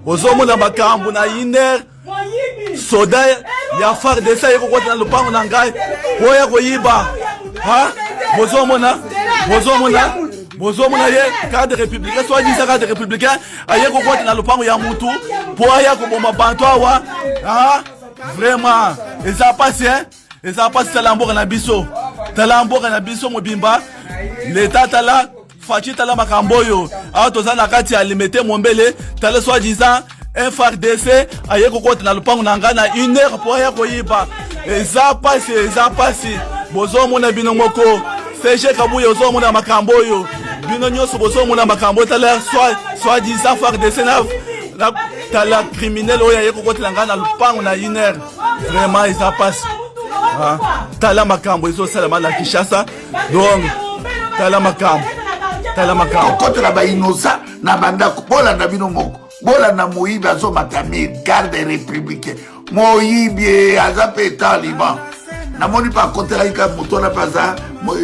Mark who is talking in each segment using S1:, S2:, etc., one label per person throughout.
S1: Ozomona makambo na iner soda ya FARDC aye kokota na lopango na ngai mpo ya koyiba. Bozomona, bozomona, bozomona ye cadre républicain, soit disant cadre républicain, aye kokota na lopango ya mutu mpo aya koboma bantu awa. Vraiment eza pasi, hein? Eza pasi. Tala mboka na biso, tala mboka na biso mobimba, leta, tala Fatshi, tala makambo oyo. Awa toza na kati ya Limete Mombele. Tala, soit disant FARDC aye kokota na lopango na ngai na 1 heure mpo aya koyiba. Eza pasi, eza pasi. Bozomona bino moko, SG Kabuya, ozomona makambo oyo, bino nyonso bozomona makambo. Tala soit disant FARDC na tala criminel oyo aye kokotela ngai na lopango na 1 heure. Vraiment eza pasi. Tala makambo ezosalama na Kinshasa. Donc tala makambo, tala makambo.
S2: Kokotela bainosa na bandako. Bolanda bino moko, bolanda moyibi azomata mur, garde républicain moyibi aza mpe état liban. Namoni mpe akotelaki kaka moto wana mpe aza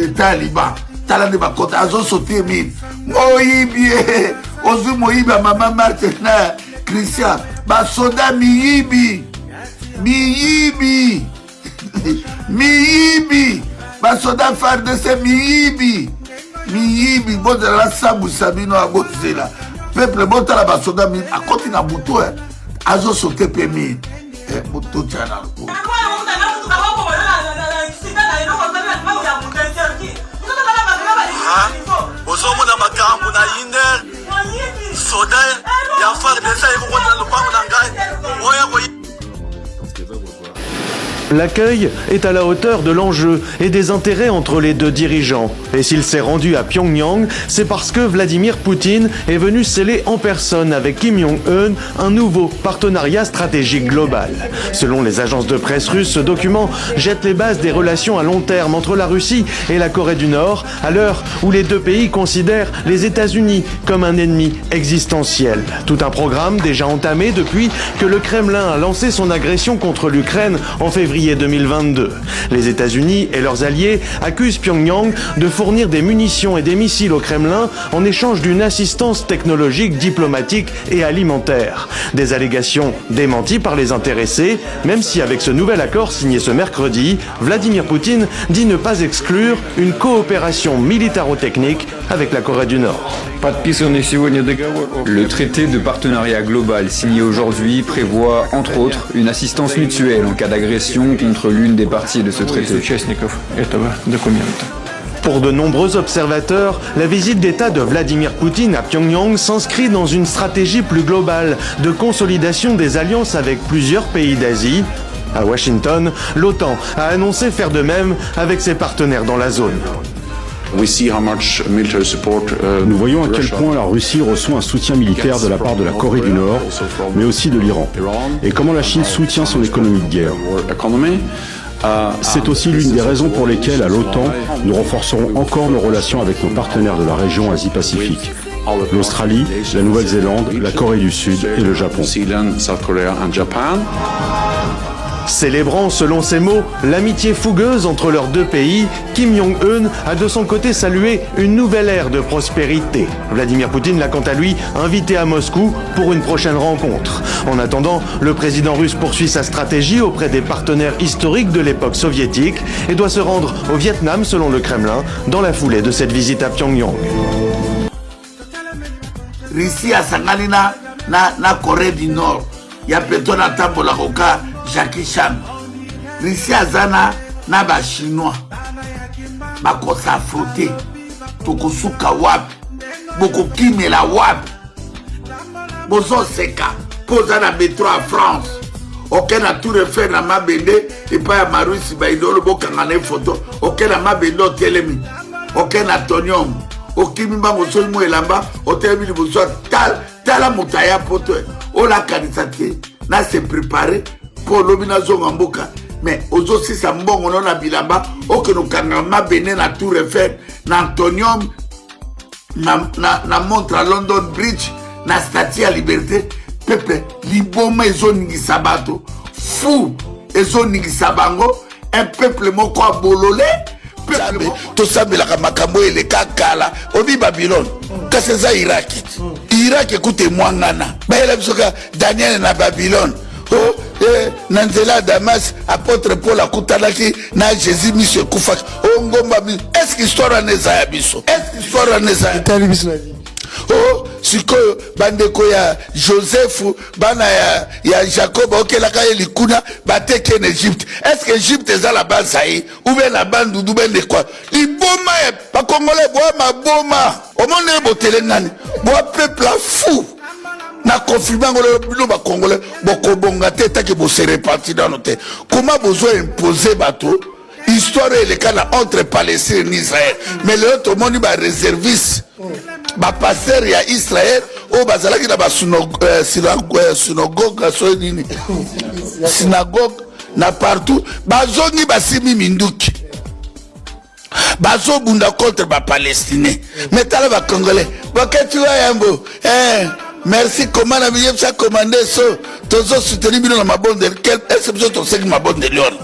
S2: état liban. Tala nde bakota, azosote mur, moyibi ozwi, moyibi ya mama Martin na Christian. Basoda miyibi, miyibi, miyibi, basoda FARDC miyibi, miyibi. Bozela, basambwisa bino ya bozela. Peuple, botala basoda miyibi akoti na butu, azosote mpe mur. Totya na
S1: Ozomona makambo na iner soda ya FARDC aye kokota na lopango na ngai oyo.
S3: L'accueil est à la hauteur de l'enjeu et des intérêts entre les deux dirigeants. Et s'il s'est rendu à Pyongyang, c'est parce que Vladimir Poutine est venu sceller en personne avec Kim Jong-un un nouveau partenariat stratégique global. Selon les agences de presse russes, ce document jette les bases des relations à long terme entre la Russie et la Corée du Nord, à l'heure où les deux pays considèrent les États-Unis comme un ennemi existentiel. Tout un programme déjà entamé depuis que le Kremlin a lancé son agression contre l'Ukraine en février 2022. Les États-Unis et leurs alliés accusent Pyongyang de fournir des munitions et des missiles au Kremlin en échange d'une assistance technologique, diplomatique et alimentaire. Des allégations démenties par les intéressés, même si avec ce nouvel accord signé ce mercredi, Vladimir Poutine dit ne pas exclure une coopération militaro-technique avec la Corée du Nord.
S4: Le traité de partenariat global signé aujourd'hui prévoit, entre autres, une assistance mutuelle en cas d'agression contre l'une des parties de ce traité.
S3: Pour de nombreux observateurs, la visite d'État de Vladimir Poutine à Pyongyang s'inscrit dans une stratégie plus globale de consolidation des alliances avec plusieurs pays d'Asie. À Washington, l'OTAN a annoncé faire de même avec ses partenaires dans la zone.
S5: Nous voyons à quel point la Russie reçoit un soutien militaire de la part de la Corée du Nord, mais aussi de l'Iran, et comment la Chine soutient son économie de guerre. C'est aussi l'une des raisons pour lesquelles, à l'OTAN, nous renforcerons encore nos relations avec nos partenaires de la région Asie-Pacifique, l'Australie, la Nouvelle-Zélande, la Corée du Sud et le Japon.
S3: Célébrant, selon ses mots, l'amitié fougueuse entre leurs deux pays, Kim Jong-un a de son côté salué une nouvelle ère de prospérité. Vladimir Poutine l'a quant à lui invité à Moscou pour une prochaine rencontre. En attendant, le président russe poursuit sa stratégie auprès des partenaires historiques de l'époque soviétique et doit se rendre au Vietnam, selon le Kremlin, dans la foulée de cette visite à Pyongyang.
S2: Russie asangani na Corée du Nord ya peto natambolaka ka Jackie Chan. Russie aza na Bachinois, bakos'affronter. Tokosuka wapi? Bokokimela wapi? Bozoseka mpo oza na metro ya France, oke na Tour Eiffel na mabende epai ya Marusi baidolo, bokanga na foto. Oke na mabende, otelemi, oke na Atomium, okimi mbango, soki mo elamba, otelemi liboso ya tala moto aya poto olakanisa te na se prépare mpo olobi nazonga mboka. Mais ozosisa mbongo no na bilamba, okende okanga mabende na Tour Eiffel, na Atomium, na montre ya London Bridge, na Statue ya Liberté. Pepe, liboma ezoningisa bato, fou ezoningisa bango. Un peuple moko abolole. Nzambe, tosambelaka makambo oyo eleka kala. Obi Babylone, kasi eza Iraki. Iraki ekuta emwangana. Bayela biso kaka Daniel na Babylone. Oh, eh, na nzela ya Damas, apôtre Paul akutanaki na Jésus, miso ekufaki. Oh, ngomba, est-ce que histoire wana eza ya biso? Est-ce que histoire wana eza ya
S6: Etali biso na nini?
S2: Oh, sikoyo bandeko ya Joseph, bana ya Jacob, baokelaka ye likuna, bateki ye na Egypte. Est-ce que Egypte eza la base ye ou bien na Bandundu bien de quoi? Liboma ya bakongolais, boa maboma. Omoni ye botelengani, boa peuple fou. Na confirme yango lelo, bino bakongolais bokobonga te etaki bose reparti nano te. Koma bozwa impose bato histoire oyo eleka na entre Palestine na Israël. Mais lelo tomoni ba réservistes, ba pasteurs ya Israël oyo bazalaki na ba synagogue, so nini, synagogue na partout, bazongi, basimbi minduki, bazobunda contre bapalestinien. Mais tala bacongolais, bakati wa yambo, eh, merci koma na biyebisa commande so tozosoutenir bino na mabondeli. Ese biso toseki mabondeli wana?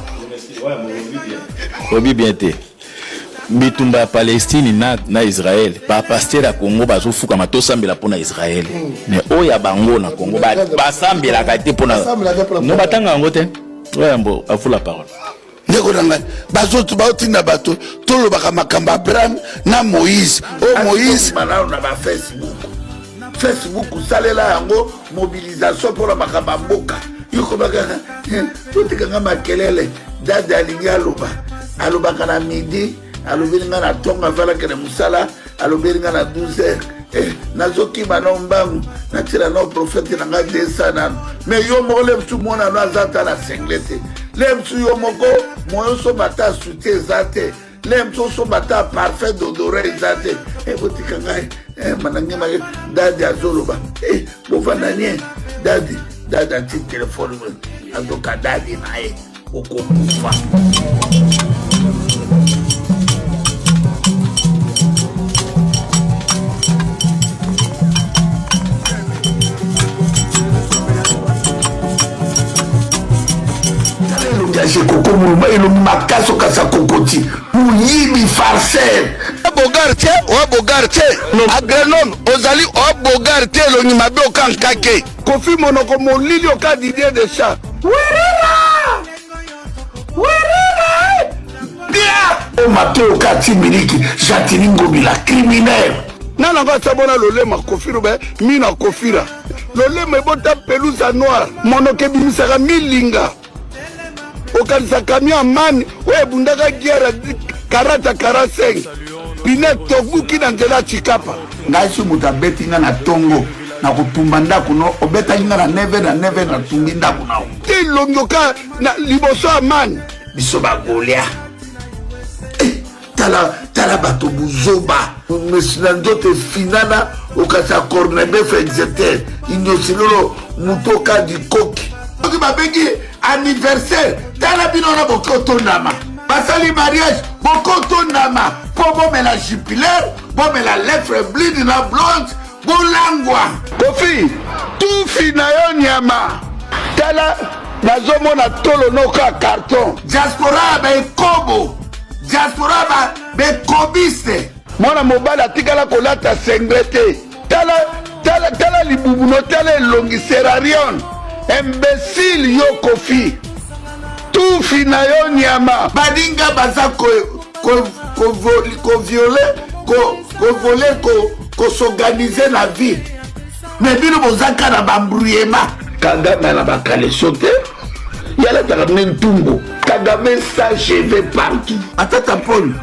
S1: Oyebi bien te, bitumba ya Palestine na Israel, bapasteur ya Congo bazofukama, tosambela mpona Israel. Mais oyo ya bango na Congo, basambelaka te mpona no batanga yango te. Oyo yambo afu la parole.
S2: Ndeko na ngai, bazotu baotinda bato tolobaka makambo Abraham na Moïse. O Moïse nano na bafacebook, Facebook salela yango mobilisation mpona makambo ya mboka. Yokobaka totikanga makelele. Dade alingi aloba, alobaka na midi, alobeli nga na ntongo, avalaki na mosala, alobeli nga na 12 heures. Eh, nazokima na mbangu, natila na prophète na nga 200 nano. Mais yo moko le mosu mwana no aza ata na singlet te. Le mosu yo moko moyo osomba ata soutien eza te. Le mosu osomba ata parfum déodorant eza te. Eh, botika ngai, eh, manange make dadi azoloba. Eh, bovanda nie dadi. Dadi ati telefone, azoka dadi na ye, bokokufa. Tala elongi ya Jekoko Muluma, elongi makasi okasa kokoti, moyibi, farceur. Bogar te, oa bogar te, agronome ozali, oa bogar te, elongi mabe oka nkake. Kofi monoko molili oka Didier Deschamps. Werera! Werera! Bia! Mateo kati miliki, Jatini Ngobila, criminel. Nana ngo asabona lolema kofira be mina kofira. Lolema ebota pelusa noire, monoko ebimisaka milinga. Okanisa camion ya mani oyo ebundaka guerre 40 45 pine tobuki na nzela ya Chikapa. Ngai soki moto abeti nga na tongo, na kotumba ndako no. Obetaki nga na 9 na 9, natumbi ndako na yo te. Elongi oka na liboso ya mani biso bagolia. Eh, tala tala bato buzoba, mesi na nzoto efinana okasa cornebef exeter inyosilolo moto oka dikoki. Soki babengi anniversaire, tala bino wana boki otondama. Basali mariage, boki otondama mpo bomela Jupiler, bomela lefre blinde na blonde, bolangwa. Kofi tufi na yo nyama, tala nazomona tolo noka carton. Diaspora ya baekobo, diaspora ya baekobiste. Mwana mobali atikala kolata singlet te. Tala tala tala libubu no, tala elongi serarion, imbécile yo Kofi tufi na yo nyama. Baninga baza koviole, kovole, kosorganize na vie, mais bino bozaka na bambrouillement. Kagame na bakaleso te, yalataka nde ntumbo. Kagame sans cheveux partout. Matata Paul,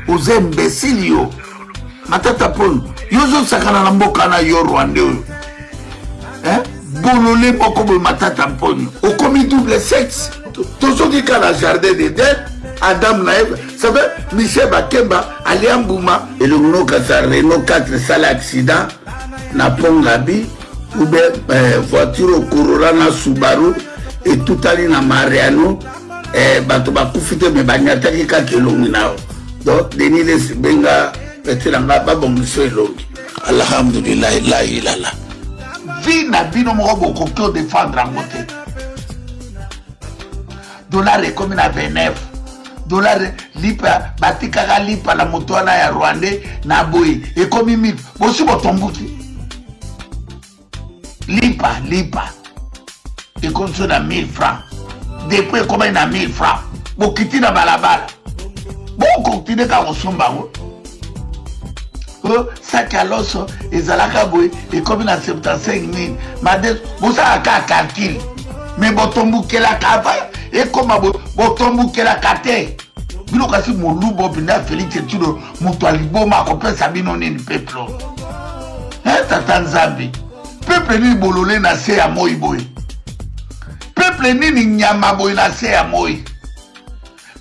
S2: oza imbécile yo. Matata Paul, yo ozosakana na mboka na yo rwandais oyo, eh? Bolole moko boye. Matata Mponi, okomi double sexe. Tozoki kaka na jardin d'Eden, Adam na Eve. Ça fait Michel Bakemba alia mbuma. Elongi nokasa Renault 4 esala accident na pont Gabi, ou bien voiture Corolla na Subaru etutani na Mariano, bato bakufi te, me banyataki kaka elongi na yo. Donc Denis Lesi, benga pete na ngai babongisa elongi. Alhamdulilahi la ilala vi na bino moko bokoki odefendre yango te. Dollar ekomi na 29. Dollar lipa batikaka lipa na moto wana ya rwandais na boye ekomi 1000. Bosi botombuki. Lipa lipa ekomi so na 1000 francs. Depuis ekomaki na 1000 francs, bokiti na balabala. Bokontinue kaka kosomba yango. Saki ya loso ezalaka boye ekomi na 75000 made bosalaka kaka calcul me botombukelaka ava ekoma botombukelaka te bino. Kasi molubo mpenza Félix Tshilo moto ya liboma akopesa bino nini peuple oyo? Tata Nzambe, peuple nini bolole na se ya moi boye? Peuple nini nyama boye na se ya moi?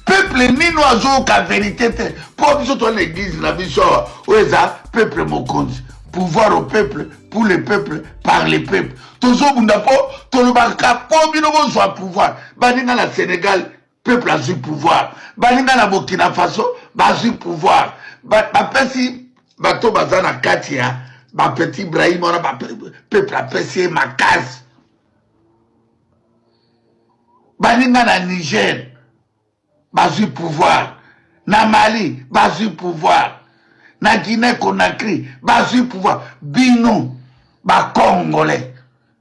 S2: Peuple nini oyo azoyoka verité te? Mpo biso toza na église na biso awa oyo eza peuple mokonzi, pouvoir au peuple, pour le peuple, par le peuple. Tozobunda mpo tolobaka mpo bino bozwa pouvoir. Baninga na Sénégal, peuple azwi pouvoir. Baninga na Burkina Faso bazwi pouvoir. Bapesi bato baza na kati ya bapetit Ibrahim wana, peuple apesi ye makasi. Baninga na Niger bazwi pouvoir, na Mali bazwi pouvoir, na Guinée Conakry bazwi pouvoir. Bino bacongolais,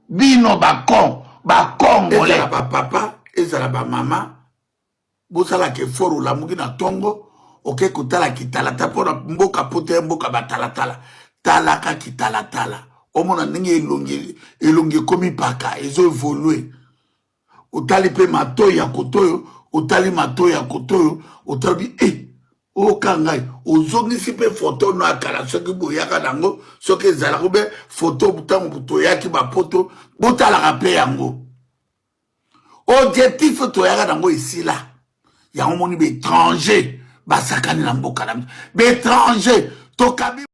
S2: bino bacon bacongolais, ezala bapapa, ezala bamama, bosalaka effort. Olamuki na ntongo, oke kotala kitalatala mpona mboka poto ya mboka batalatala. Talaka kitalatala, omona ndenge elongi elongi ekomi paka ezo évoluer. Otali mpe matoi ya koto oyo, otali matoi ya koto oyo, otali e oyoka ngai. Ozongisi mpe foto no ya kala soki boyaka nango, soki ezalaka mpe foto ntango toyaki bapoto, botalaka mpe yango. Objectif toyaka nango esila. Yango moni baétranger basakani na mboka na biso, baétranger tokabi.